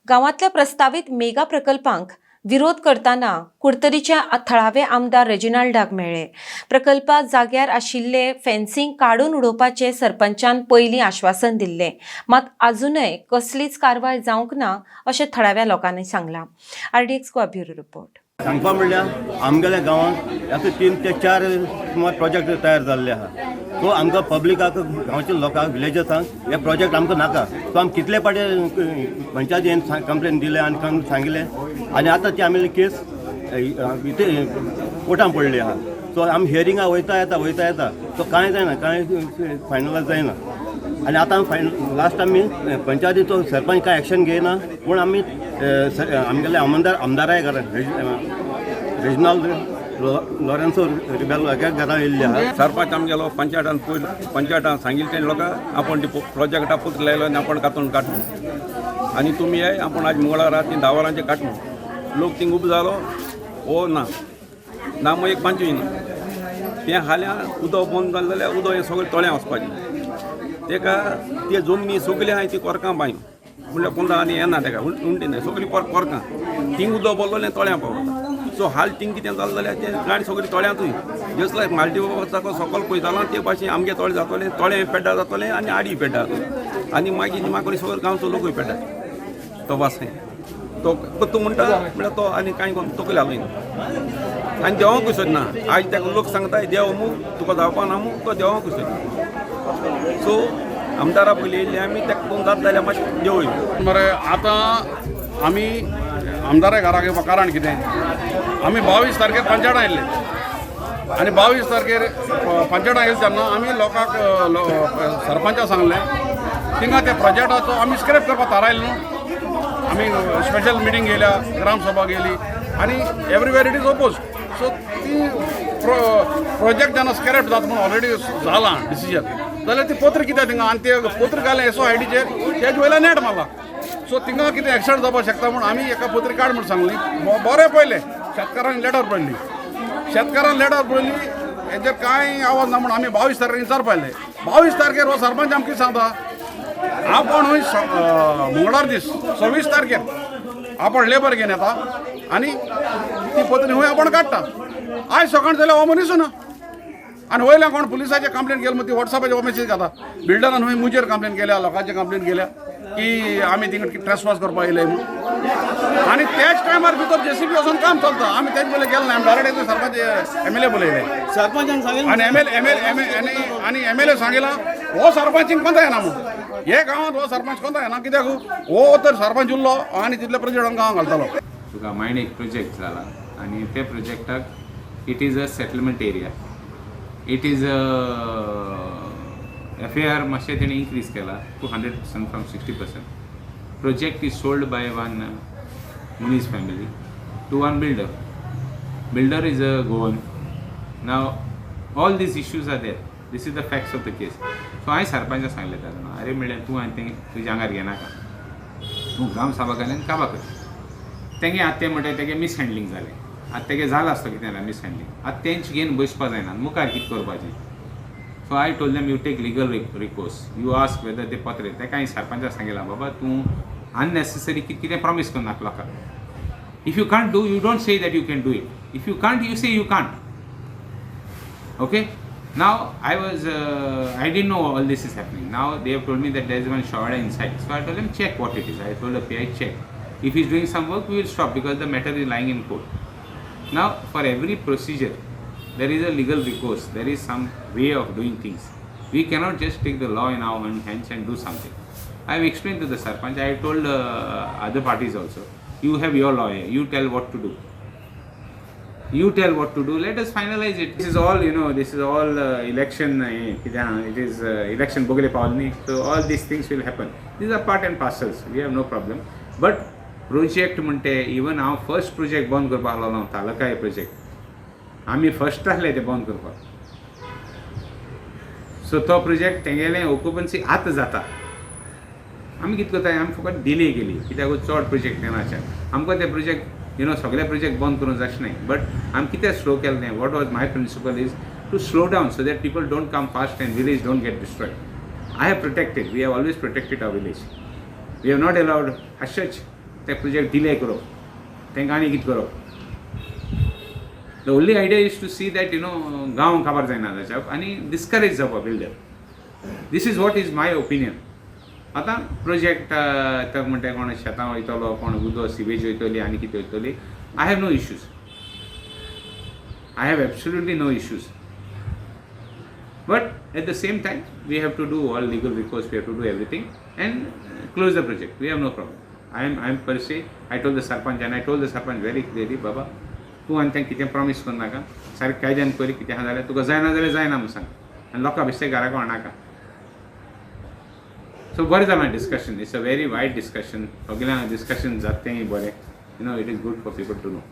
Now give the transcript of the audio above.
गांवांतल्या प्रस्तावीत मेगा प्रकल्पांक विरोध करतना कुडतरीचे थळावे आमदार रेजिनाल्डाक मेळ्ळे. प्रकल्पा जाग्यार आशिल्ले फेन्सिंग काडून उडोवपाचें सरपंचान पयलीं आश्वासन दिल्लें, मात अजुनय कसलीच कारवाय जावंक ना अशें थळाव्या लोकांनी सांगलां. RDX Goa bureau report. सांगपा म्हणल्यार आमगेल्या गांवांत आतां 3 ते 4 सुमार प्रोजेक्ट तयार जाल्ले आहा. सो आमकां पब्लिकाक, गांवच्या लोकांक, विलेजर्सांक हे प्रोजेक्ट आमकां नाका. सो आमी कितले पाटे पंचायतीन कंप्लेन दिले आनी सांगले आनी आतां ती आमगेली केस इथे कोर्टान पडली आहा. सो आमी हियरिंगा वयता येता, वयता येता. सो कांय जायना, कांय फायनलायज जायना. आनी आतां फायनल लास्ट आमी पंचायतीचो सरपंच कांय एक्शन घेयना पूण आमी आमगेले आमदार आमदाराय घरा, रेजिनाल्ड लॉरेन्सो रिबेलो हाच्या घरा येयल्ले आहा. सरपंच आमगेलो पंचायतान पयलो पंचायतान सांगिल्लें तेणी लोकां आपूण ती प्रोजेक्टा पत्र लायलो आनी आपूण कातून काडटा आनी तुमी येय, आपूण आज मंगळारा ती 10 वरांचेर काडटा. लोक थिंग उबो जालो. हो ना ना मग एक पांचवी ना तें हाल्यां उदक बंद जालें जाल्यार उदक हें सगळें तळ्यां वचपाचें. तेका ते जमनी सगळी आहाय ती कोरकां बांय म्हणल्यार कोंदा आनी येना तेका उंटी न्हय, सगळीं कोरकां. थिंग उदक भरलोलें तळ्यां पावता. सो हाल थिंग कितें जालें जाल्यार तें गाडी सगळी तळ्यांतूय जस्ट लायक मालदीव सकल पळयतालो ते भाशेन आमगे तळें जातोलें, तळें पेड्डा जातोलें आनी आडी पेड्डा जातोलें आनी मागीर निमा सगळो गांवचो लोकूय पेड्डा. तो वास तो तूं म्हणटा म्हळ्यार तो आनी कांय कोण तकली हालयना आनी देवाकूय सोदना. आयज ताका लोक सांगता देव मू तुका जावपा ना मू, तो देवाकूय सोदना. सो आमदारा पयलीं येयल्ले आमी ताका कोण जाता जाल्यार मातशें देवय. मरे, आतां आमी आमदारा घराक येवपा कारण कितें? आमी 22 तारखेर पंचायतान आयिल्ले आनी 22 तारखेर पंचायतान आयले तेन्ना आमी लोकांक सरपंचाक सांगलें, थिंगा त्या प्रोजेक्टाचो आमी स्क्रॅप करपाक थारायलें न्हू. आमी स्पेशल मिटींग घेयल्या, ग्रामसभा घेयली आनी everywhere it is oppose. So ती प्रोजेक्ट जेन्ना स्क्रॅप जाता म्हूण ऑलरेडी जालां डिसिजन जाल्यार ती पत्र कित्याक थिंगा? आनी ते पत्र घालें एसओ आयडीचेर, तेजे वयल्यान नेट मारला. सो थिंगा कितें एक्सिडंट जावपाक शकता म्हूण आमी एका पत्रिका काड म्हूण सांगली. बरें, पळयलें, शेतकारांक लेटर पडली, शेतकारान लेटर पडली, हेजेर कांय आवाज ना म्हूण आमी 22 तारखेर विचारपा आयले. 22 तारखेर हो सरपंच आमकां कितें सांगता, आपूण हूंय मंगळार दीस 26 तारखेर आपण लेबर घेवन येता आनी ती पत्री हूंय आपण काडटा. आयज सकाळ जाल्यार हो मनीस ना आनी वयल्यान कोण पुलिसाचेर कंप्लेन केली म्हूण ती वॉट्सॅपाचेर मेसेज घाता. बिल्डरान हूंय मुजेर कंप्लेन केल्या, लोकांचेर कंप्लेन केल्या की आमी थिंगा ट्रेसपास करपाक येयले म्हूण. आनी त्याच टायमार भितर जेसीबी वचून काम चलता. आमी तेच पयलीं गेले ना, आमी डायरेक्ट सरपंच, एमएलए बोलयले. सरपंचान सांगितलं. आनी M L M L M आनी आनी एमएलए सांगिला, हो सरपंच कोंता येना म्हूण. हे गांवांत हो सरपंच कोंता येना कित्याक? हो तर सरपंच उरलो आनी तितले प्रेसिडेंट गांवांत घालतलो. तुका मायण एक प्रोजेक्ट जाला आनी ते प्रोजेक्टाक it is a settlement area, it is FAR मातशें तेणी इन्क्रीज केला to 100% from 60%. Project is sold by one Muniz family to one builder. Builder is a Goan. Now all these issues are there. This is the facts of the case. So हांवें सरपंचाक सांगलें तेन्ना, अरे म्हणलें, तूं आनी तें तुज्या आंगार घेनाका, तूं ग्रामसभा घाल आनी काबार कर तेंगे. आतां तें म्हणटा तेगे मिसहँडलिंग जालें. आतां तेगे जालां आसता कितें जाल्यार मिसहँडलिंग, आतां तेंच घेवन बसपा जायना, मुखार कितें करपाचें? So I told them, you take legal recourse, you ask whether ते पत्र. तेका हांवें सरपंचाक सांगिलां, बाबा, तूं अननेसेसरी कितें कितें प्रॉमीस करनाका लोकांक. If you can't do, you don't say that you can do it. If you can't, you say you can't. Okay, now I didn't know all this is happening. Now they have told me that there is one shower inside. So I told them, check what it is. I told the PI, check. If he's doing some work, we will stop because the matter is lying in court. Now for every procedure there is a legal recourse, there is some way of doing things. We cannot just take the law in our own hands and do something. I have explained to the sarpanch, I have told other parties also, you have your lawyer, you tell what to do, you tell what to do, let us finalize it. This is all this is all election, it is election बगले पावले. So all these things will happen. These are part and parcels, we have no problem. But project म्हणटे, even हांव first project बंद करपाक लागलो तालुकाय project, आमी first आसले ते बंद करपाक. सो तो प्रोजेक्ट तेंगेलें ऑक्युपन्सी आतां जाता. आमी कितें करताय, आमी फकत डिले केली कित्याक चड प्रोजेक्ट येनाचे आमकां. ते प्रोजेक्ट सगळे प्रोजेक्ट बंद करूंक जायच न्हय, बट आमी कितें स्लो केलें तें, what was my principle is to slow down so that people don't come fast and village don't get destroyed. I have protected, we have always protected our village. We have not allowed as such. ते project delay करप, तांकां आनी कितें करप. The only idea is to see that गांव काबार जायना जाच्या आनी डिस्करेज जावपा builder. This is what is my opinion. आतां प्रोजेक्ट ताका म्हणटा, कोण शेतां वयतलो, कोण उदक सिवेज वयतली आनी कितें वयतली, I have no issues. I have absolutely no issues. But at the same time, we have to do all legal recourse, we have to do everything and close the project. We have no problem. I am per se, I told the sarpanch and I told the sarpanch very clearly, "Baba, तूं आनी तांकां कितें promise करूं नाका, सारकें कायद्यान पयलीं कितें आहा जाल्यार तुका जायना जाल्यार जायना म्हूण सांग आनी लोकां बेश्टे घराक व्हरनाका." सो बरें जालां discussion. It's a very wide discussion. सगळ्यांक डिस्कशन जाता तेंय बरें. It is good for people to know.